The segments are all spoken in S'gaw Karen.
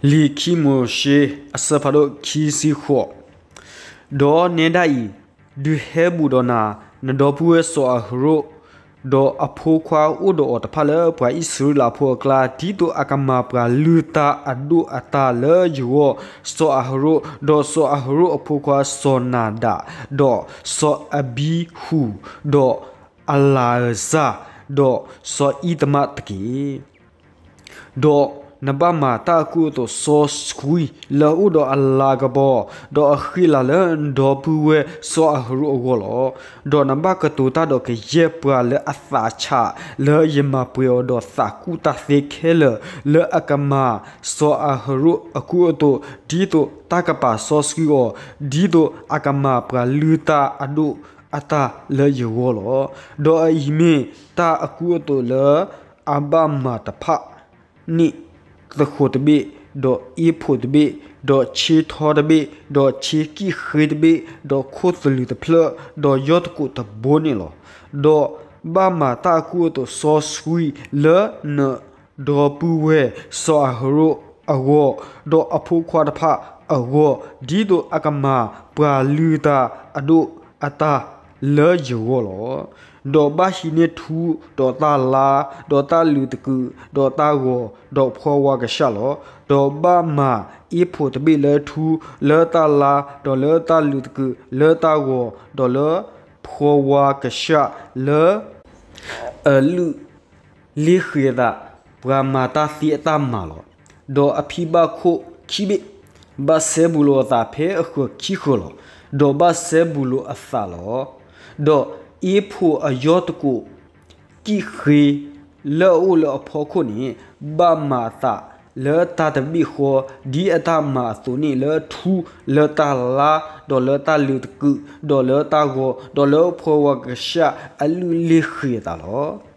လံာ်ခံမိၤၡ့ အဆၢဖးဒိၣ်ခံဆံဃိး. ဒီးနဲဒၣ်အံၤ, ဒုးဟဲဘူးဒီးနၤ, နဒီပုၢ်ဝဲၢ်စီၤအၤဟရိၣ်, ဒီးအဖိခွါအိၣ်ဒီးအီၤတဖၣ်လၢပှၤအံၣ်စရ့လးဖိအကျါ, ဒ်သိးအကမၤပှၤလုၢ်တၢ်အဒိၣ်အတၢ်လၢယဂီၢ်, စီၤအၤဟရိၣ်, ဒီးစီၤအၤဟရိၣ်အဖိခွါစီၤနၤဒး, ဒီးစီၤအဘံဟူး, ဒီးအလၤအစၢ်, ဒီးစီၤအံၤသမးတက့ၢ်. ဒီးနဘၣ်မၤတၢ်အကူအသိးစီဆှံလၢအအိၣ်ဒီးအလၤကပီၤ, ဒီးအဃံအလၤလၢနဒီပုၢ်ဝဲၢ်စီၤအၤဟရိၣ်အဂီၢ်လီၤ. ဒီးနဘၣ်ကတိၤတၢ်ဒီးကယဲၢ်ပှၤလၢအသးဆး, လၢယမၤပှဲၤအီၤဒီးသးကူၣ်တၢ်သ့ခဲလၢာ်, လၢအကမၤစီၤအၤဟရိၣ်အကူအသိး, ဒ်သိးတၢ်ကပာ်စီဆှံအီၤ, ဒ်သိးအကမၤပှၤလုၢ်တၢ်အဒိၣ်အတၢ်လၢယဂီၢ်လီၤ. ဒီးအအံၤမ့ၢ်တၢ်အကူအသိးလၢ အဘၣ်မၤတဖၣ်န့ၣ်, သဃိးတဘ့ၣ်, ဒီးအ့ဖိးတဘ့ၣ်, ဒီးဆ့ထီတဘ့ၣ်, ဒီးဆ့ကံၣ်ဃ့တဘ့ၣ်, ဒီးခိၣ်သလုးတဖျၢၣ်, ဒီးယီၢ်တကိးတဘိန့ၣ်လီၤ. ဒီးဘၣ်မၤတၢ်အကူအသိးစီဆှံလၢနဒီပုၢ်ဝဲၢ်စီၤအၤဟရိၣ်အဂီၢ်, ဒီးအဖိခွါတဖၣ်အဂီၢ်, ဒ်သိးအကမၤပှၤလုၢ်တၢ်အဒိၣ်အတၢ်လၢယဂီၢ်လီၤ. ဒီးဘၣ်ဟံးန့ၢ်ထူ, ဒီးတၢ်လါ, ဒီးတၢ်လုးတကုး, ဒီးတၢ်ဂီၤ, ဒီးဖှီဝါကဆှၣ်လီၤ. ဒီးဘၣ်မၤအ့ဖိးတဘ့ၣ်လၢထူ, လၢတၢ်လါ, ဒီးလၢတၢ်လုးတကုး, လၢတၢ်ဂီၤ, ဒီးလၢဖှီဝါကဆှၣ်လၢ အလုၢ်လ့ၣ်ဃ့ၤအသး, ပှၤမၤတၢ်သ့အတၢ်မၤလီၤ. ဒီးအဖံဘၣ်ခိၣ်ခံဘ့ၣ်, ဘၣ်စဲဘူးလိာ်အသးဖဲအဃၢၤခံဃၢၤလီၤ. ဒီးဘၣ်စဲဘူးလိာ်အသးလီၤ. ဒီးအ့ဖိးအယီၢ်တကိး ကံၣ်ဃ့လၢအအိၣ်လၢအဖီခိၣ်န့ၣ်, ဘၣ်မၤအသးလၢတၢ်တဘ့ၣ်ဃီ, ဒ်အတၢ်မၤအသိးန့ၣ်လၢထူ, လၢတၢ်လါ, ဒီးလၢတၢ်လုးတကုး, ဒီးလၢတၢ်ဂီၤ, ဒီးလၢဖှီဝါကဆှၣ်အလုၢ်လ့ၣ်ဃ့ၤအသးလီၤ.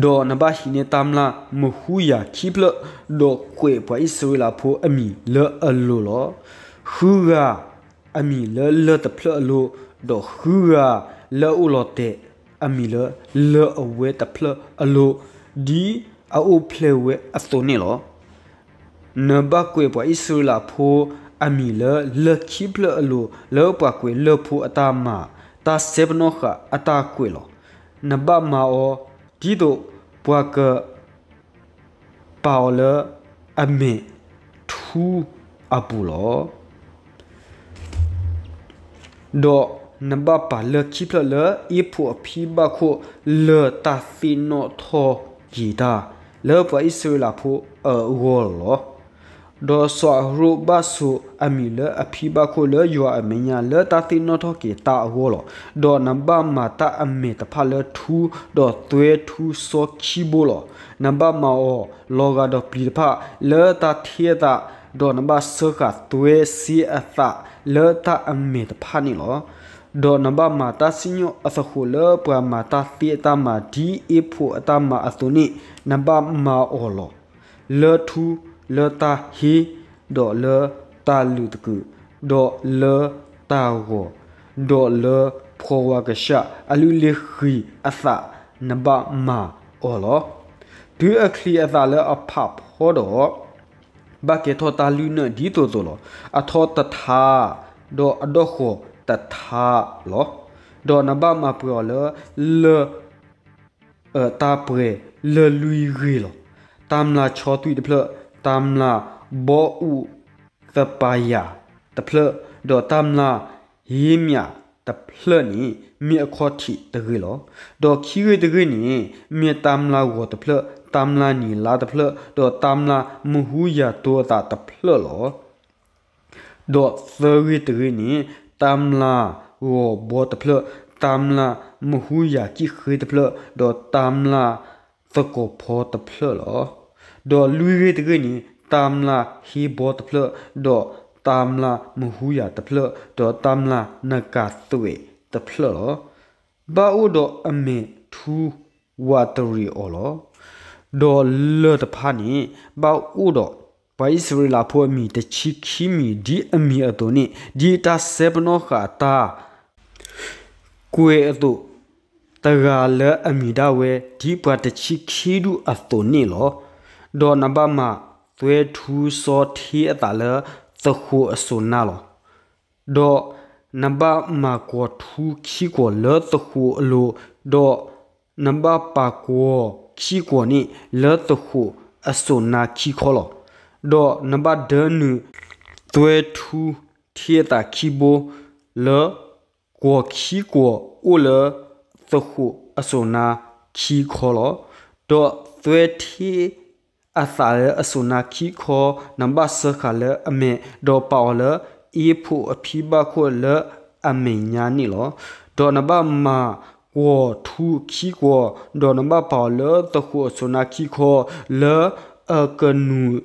ဒီးနဘၣ်ဟံးန့ၢ်တၢ်မျၢ်မဟူယၤခံဖျၢၣ်, ဒီးကွဲးပှၤအံၣ်စရ့လးဖိအမံၤလၢအလိၤလီၤ. ဃုဂၤအမံၤလၢလၢၢ်တဖျၢၣ်အလိၤ, ဒီးဃုဂၤလၢအအိၣ်လီၤတဲာ်အမံၤလၢလၢၢ်အဝဲတဖျၢၣ်အလိၤ, ဒ်အအိၣ်ဖျဲၣ်ဝဲအသိးန့ၣ်လီၤ. နဘၣ်ကွဲးပှၤအံၣ်စရ့လးဖိအမံၤလၢလၢၢ်ခံဖျၢၣ်အလိၤ, လၢပှၤကွဲးလၢၢ်ဖိအတၢ်မၤ, တၢ်စဲပနီၣ်ဃာ်အတၢ်ကွဲးလီၤ. နဘၣ်မၤအီၤဒ်သိးပှၤက ပာ်အီၤလၢအမဲာ်ထူအပူၤလီၤ. ဒီးနဘၣ်ပာ်လၢၢ်ခံဖျၢၣ်လၢအ့ဖိးအဖံဘၣ်ခိၣ်, လၢတၢ်သ့ၣ်နီၣ်ထီၣ်က့ၤတၢ်လၢပှၤအံၣ်စရ့လးဖိအဂီၢ်လီၤ. ဒီးစီၤအၤဟရိၣ်ဘၣ်ဆိအမံၤလၢအဖံဘၣ်ခိၣ်လၢယွၤအမဲာ်ညါလၢတၢ်သ့ၣ်နီၣ်ထီၣ်က့ၤတၢ်အဂီၢ်လီၤ. ဒီးနဘၣ်မၤတၢ်အမဲာ်တဖၣ်လၢထူ, ဒီးသွဲထူစီခံဘိလီၤ. နဘၣ်မၤအီၤလီၤဂာ်ဒီးပျံၤတဖၣ်လၢတၢ်ထ့အသး, ဒီးနဘၣ်စၢဃာ်သွဲစ့အသးလၢတၢ်အမဲာ်တဖၣ်န့ၣ်လီၤ. ဒီးနဘၣ်မၤတၢ်စံၣ်ညီၣ်အသဃိးလၢပှၤမၤတၢ်သ့အတၢ်မၤဒ်အ့ဖိးအတၢ်မၤအသိးန့ၣ်, နဘၣ်မၤအီၤလီၤ. လၢထူ, လၢတၢ်ဟ့, ဒီးလၢတၢ်လုးတကုး, ဒီးလၢတၢ်ဂီၤ, ဒီးလၢဖှီဝါကဆှၣ်အလုၢ်လ့ၣ်ဃံၤအသး, နဘၣ်မၤအီၤလီၤ. တုၤအချံးအသးလၢအဖးဖီဒီး, ဘၣ်ကဲထီၣ်တၢ်လုၢ်နၢၣ်ဒ်သိးသိးလီၤ. အထီတထါ, ဒီးအဒီၣ်ဃီၤတထါလီၤ. ဒီးနဘၣ်မၤပှဲၤအီၤလၢလၢၢ် အတၢ်ပှဲၤလၢလွံၢ်ဂ့ၢ်လီၤ. တၢ်မျၢ်ဆီသွံၣ်တဖျၢၣ်, တၢ်မျၢ်ဘီအူးသပၤယၤတဖျၢၣ်, ဒီးတၢ်မျၢ်ဟ့မၠးတဖျၢၣ်န့ၣ် မ့ၢ်အခီၣ်ထံးတဂ့ၢ်လီၤ. ဒီးခံဂ့ၢ်တဂ့ၢ်န့ၣ် မ့ၢ်တၢ်မျၢ်ဂီၤတဖျၢၣ်, တၢ်မျၢ်နံၤလါတဖျၢၣ်, ဒီးတၢ်မျၢ်မဟူယၤတိၤအသးတဖျၢၣ်လီၤ. ဒီးသၢဂ့ၢ်တဂ့ၢ်န့ၣ် တၢ်မျၢ်ဂီၤဘီတဖျၢၣ်, တၢ်မျၢ်မဟူယၤကံၣ်ဃ့တဖျၢၣ်, ဒီးတၢ်မျၢ်သကိးဖီတဖျၢၣ်လီၤ. ဒီးလွံၢ်ဂ့ၢ်တဂ့ၢ်န့ၣ် တၢ်မျၢ်ဟ့ဘီတဖျၢၣ်, ဒီးတၢ်မျၢ်မဟူယၤတဖျၢၣ်, ဒီးတၢ်မျၢ်နကၤသွဲးတဖျၢၣ်လီၤ. ဘၣ်အိၣ်ဒီးအမဲာ်ထူဝးတရံးအီၤလီၤ. ဒီးလၢၢ်တဖၣ်န့ၣ် ဘၣ်အိၣ်ဒီးပှၤအံၣ်စရ့လးဖိအမံၤတဆံခံမံၤ ဒ်အမံၤအသိးန့ၣ်, ဒ်တၢ်စဲပနီၣ်ဃာ်အတၢ်ကွဲးအသိး, တဂၤလၢအမံၤဒၣ်ဝဲ ဒ်ပှၤတဆံခံဒူၣ်အသိးန့ၣ်လီၤ. ဒီးနဘၣ်မၤ နဘၣ်မၤသွဲထူစီထ့အသးလၢသဃိာ်အစိၣ်နါလီၤ. ဒီးနဘၣ်မၤကွီၢ်ထူခံကွီၢ်လၢသဃိာ်အလိၤ, ဒီးနဘၣ်ပာ်ကွီၢ်ခံကွီၢ်န့ၣ်လၢသဃိာ်အစိၣ်နါခံခီလီၤ. ဒီးနဘၣ်ဒၢနုာ်သွဲထူထ့အသးခံဘိလၢ ကွီၢ်ခံကွီၢ်အိၣ်လၢသဃိာ်အစိၣ်နါခံခီလီၤ. ဒီးသွဲထ့အသးလၢအစိၣ်နါခံခီ, နဘၣ်စၢဃာ်လၢအမဲာ်, ဒီးပာ်အီၤလၢအ့ဖိၣ်အဖံဘၣ်ခိၣ်လၢအမဲာ်ညါန့ၣ်လီၤ. ဒီးနဘၣ်မၤကွီၢ်ထူခံကွီၢ်, ဒီးနဘၣ်ပာ်အီၤလၢသဃိာ်အစိၣ်နါခံခီ, လၢအကနုာ်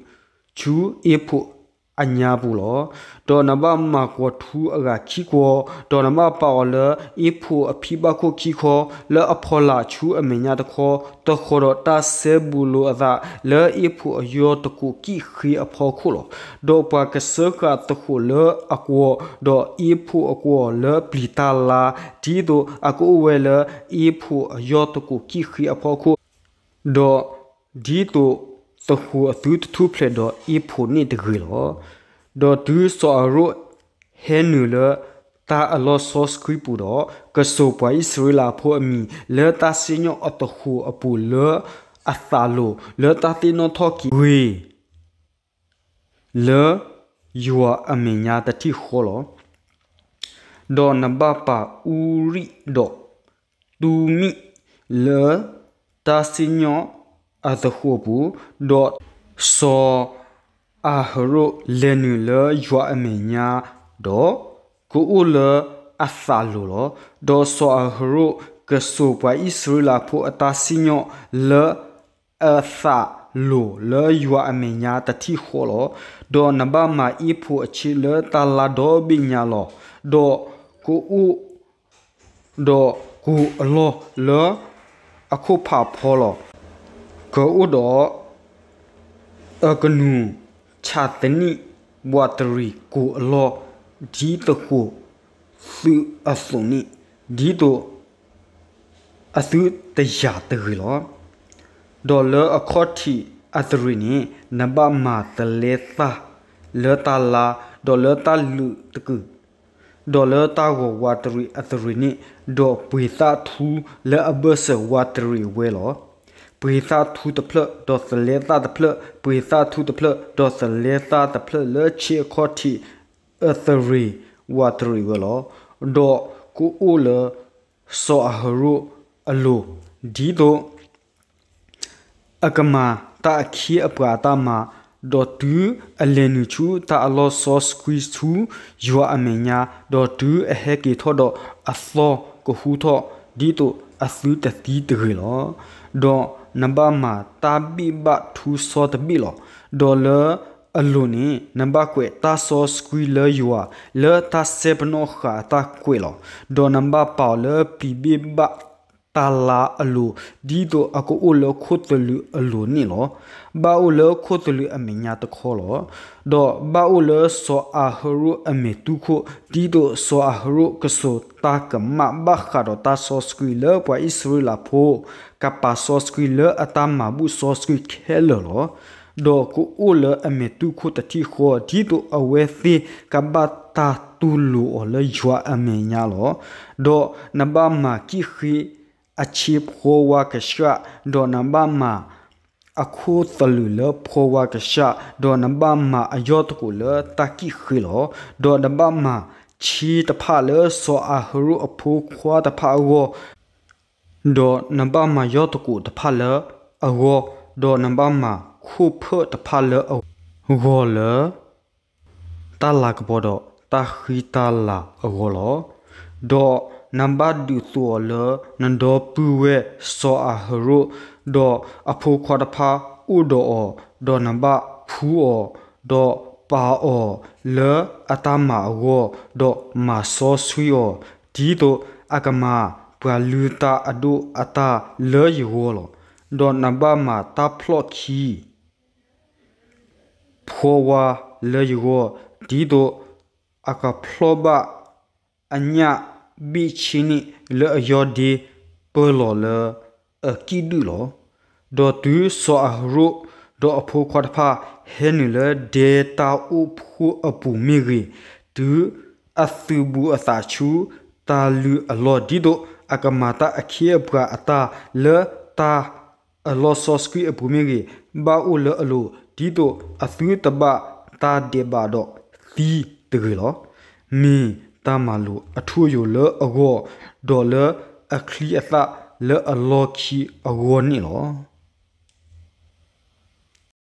ဆူအ့ဖိၣ်အညါပူၤလီၤ. ဒီးနဘၣ်မၤကွီၢ်ထူအဂၤခံကွီၢ်, ဒီးနဘၣ်ပာ်အီၤလၢအ့ဖိၣ်အဖံဘၣ်ခိၣ်ခံခီ, လၢအဖီလာ်ဆူအမဲာ်ညါတခီ, တဃီၤဒီးတၢ်စဲဘူးလိာ်အသးလၢအ့ဖိၣ်အယီၢ်တကိးကံၣ်ဃ့အဖီခိၣ်လီၤ. ဒီးပှၤကစၢဃာ်သဃိာ်လၢအကွီၢ်, ဒီးအ့ဖိၣ်အကွီၢ်လၢပျံၤတၢ်လါ, ဒ်သိးအကအိၣ်ဝဲလၢအ့ဖိၣ်အယီၢ်တကိးကံၣ်ဃ့အဖီခိၣ်, ဒီးဒ်သိးသဃိာ်အသုတထူၣ်ဖျဲးဒီးအ့ဖိၣ်န့ၣ်တဂ့ၤလီၤ. ဒီးတုၤစီၤအၤဟရိၣ်ဟဲနုာ်လၢတၢ်အလီၢ်စီဆှံပူၤဒီး, ကစိာ်ပှၤအံၣ်စရ့လးဖိအမံၤလၢတၢ်စံၣ်ညီၣ်အသဃိာ်အပူၤလၢအသးလိၤ, လၢတၢ်သ့ၣ်နီၣ်ထီၣ်က့ၤဝ့ၢ် လၢယွၤအမဲာ်ညါတထံၣ်ဃီလီၤ. ဒီးနဘၣ်ပာ်အူရံၣ်ဒီးတူမံၣ်လၢတၢ်စံၣ်ညီၣ်အသဃိာ်အပူၤ, ဒီးစီၤအၤဟရိၣ်လဲၤနုာ်လၢယွၤအမဲာ်ညါဒီး, ကအိၣ်လၢအသးလိၤလီၤ. ဒီးစီၤအၤဟရိၣ်ကစိာ်ပှၤအံၣ်စရ့လးဖိအတၢ်စံၣ်ညီၣ်လၢအသးလိၤလၢယွၤအမဲာ်ညါတထံၣ်ဃီလီၤ. ဒီးနဘၣ်မၤအ့ဖိၣ်အဆ့လၢတၢ်လါဒီဘ့ၣ်ညါလီၤ. ဒီးကအိၣ် ဒီးကအိၣ်အလီၢ်လၢအခိၣ်ဖးဖီလီၤ. ကအိၣ်ဒီးအကနူၢ်ဆးသနံၣ်ဝးတရံးကိၢ်အလီၢ် ဒ်သဃိာ်သုးအသိးန့ၣ်, ဒ်သိးအသုတယာ်တဂ့ၤလီၤ. ဒီးလၢအခီၣ်ထံးအသရံးန့ၣ် နဘၣ်မၤသလဲသၣ်လၢတၢ်လါ, ဒီးလၢတၢ်လုးတကုာ် ဒီးလၢတၢ်ဂီၤဝးတရံးအသရံးန့ၣ်, ဒီးပှ့ၤသၣ်ထူလၢအဘၢၣ်စၢၤဝးတရံးဝဲလီၤ. ပှ့ၤသၣ်ထူတဖျၢၣ်, ဒီးသလဲသၣ်တဖျၢၣ်, ပှ့ၤသၣ်ထူတဖျၢၣ်, ဒီးသလဲသၣ်တဖျၢၣ်လၢဆ့အခီၣ်ထံးအသရံးဝးတရံးဝဲလီၤ. ဒီးကအိၣ်လၢစီၤအၤဟရိၣ်အလိၤ, ဒ်သိး အကမၤတၢ်အခ့အပှၤအတၢ်မၤ, ဒီးတုၤအလဲၤနုာ်ဆူတၢ်အလီၢ်စီဆှံဆူယွၤအမဲာ်ညါ, ဒီးတုၤအဟဲက့ၤထီၣ်ဒီးအသီကဟူထီၣ်, ဒ်သိးအသုတသံတဂ့ၤလီၤ. ဒီးနဘၣ်မၤတၢ်ဘ့ၣ်ဘၣ်ထူစီတဘ့ၣ်လီၤ. ဒီးလၢအလိၤန့ၣ် နဘၣ်ကွဲးတၢ်စီဆှံလၢယွၤ, လၢတၢ်စဲပနီၣ်ဃာ်အတၢ်ကွဲးလီၤ. ဒီးနဘၣ်ပာ်အီၤလၢပျံၤဘ့ၣ်ဘၣ် တၢ်လါအလိၤ, ဒ်သိးအကအိၣ်လၢခိၣ်သလုးအလိၤန့ၣ်လီၤ. ဘၣ်အိၣ်လၢခိၣ်သလုးအမဲာ်ညါတခီလီၤ. ဒီးဘၣ်အိၣ်လၢစီၤအၤဟရိၣ်အမဲာ်တူၢ်ခိၣ်, ဒ်သိးစီၤအၤဟရိၣ်ကစိာ်တၢ်ကမၣ်ဘၣ်ဃးဒီးတၢ်စီဆှံလၢပှၤအံၣ်စရ့လးဖိ ကပာ်စီဆှံလၢအတၢ်မၤဘူၣ်စီဆှံခဲလၢာ်လီၤ. ဒီးကအိၣ်လၢအမဲာ်တူၢ်ခိၣ်တထံၣ်ဃီ, ဒ်သိးအဝဲသ့ၣ်ကဘၣ်တၢ်တူၢ်လိာ်အီၤလၢယွၤအမဲာ်ညါလီၤ. ဒီးနဘၣ်မၤကံၣ်ဃ့အဆ့ဖှီဝါကဆှၣ်, ဒီးနဘၣ်မၤအခိၣ်သလုးလၢဖှီဝါကဆှၣ်, ဒီးနဘၣ်မၤအယီၢ်တကိးလၢတၢ်ကံၣ်ဃ့လီၤ. ဒီးနဘၣ်မၤဆ့တဖၣ်လၢစီၤအၤဟရိၣ်အဖိခွါတဖၣ်အဂီၢ်, ဒီးနဘၣ်မၤယီၢ်တကိးတဖၣ်လၢအဂီၢ်, ဒီးနဘၣ်မၤခိၣ်ဖၢၣ်တဖၣ်လၢအဂီၢ်လၢ တၢ်လၤကပီၤဒီးတၢ်ဃံတၢ်လၤအဂီၢ်လီၤ. ဒီးနဘၣ်ဒုးသိးအီၤလၢနဒီပုၢ်ဝဲၢ်စီၤအၤဟရိၣ်, ဒီးအဖိခွါတဖၣ်အိၣ်ဒီးအီၤ, ဒီးနဘၣ်ဖှူအီၤ, ဒီးပာ်အီၤလၢအတၢ်မၤအဂီၢ်, ဒီးမၤစီဆှံအီၤ, ဒ်သိးအကမၤပှၤလုၢ်တၢ်အဒိၣ်အတၢ်လၢယဂီၢ်လီၤ. ဒီးနဘၣ်မၤတၢ်ဖျီၣ်ခံ ဖှီဝါလၢယဂီၢ်, ဒ်သိးအကဖျီၣ်ဘၣ်အညၣ်ဘ့ၣ်ဆ့န့ၣ်လၢအယီၢ်ဒ့ပၢၢ်လီၤလၢအကံၣ်ဒုၣ်လီၤ. ဒီးတုၤစီၤအၤဟရိၣ် ဒီးအဖိခွါတဖၣ်ဟဲနုာ်လၢဒဲတၢ်အိၣ်ဖှိၣ်အပူၤမ့ၢ်ဂ့ၤ, တုၤအသုးဘူးအသးဆူတၢ်လုၢ်အလီၢ်, ဒ်သိးအကမၤတၢ်အခ့အပှၤအတၢ်လၢတၢ်အလီၢ်စီဆှံအပူၤမ့ၢ်ဂ့ၤ, ဘၣ်အိၣ်လၢအလိၤ, ဒ်သိးအသုတဘၣ်တၢ်ဒဲးဘးဒီးသံတဂ့ၤလီၤ. မ့ၢ်တၢ်မၤလိာ်အထူအယိာ်လၢအဂီၢ်, ဒီးလၢအချံအသၣ်လၢအလီၢ်ခံအဂီၢ်န့ၣ်လီၤ.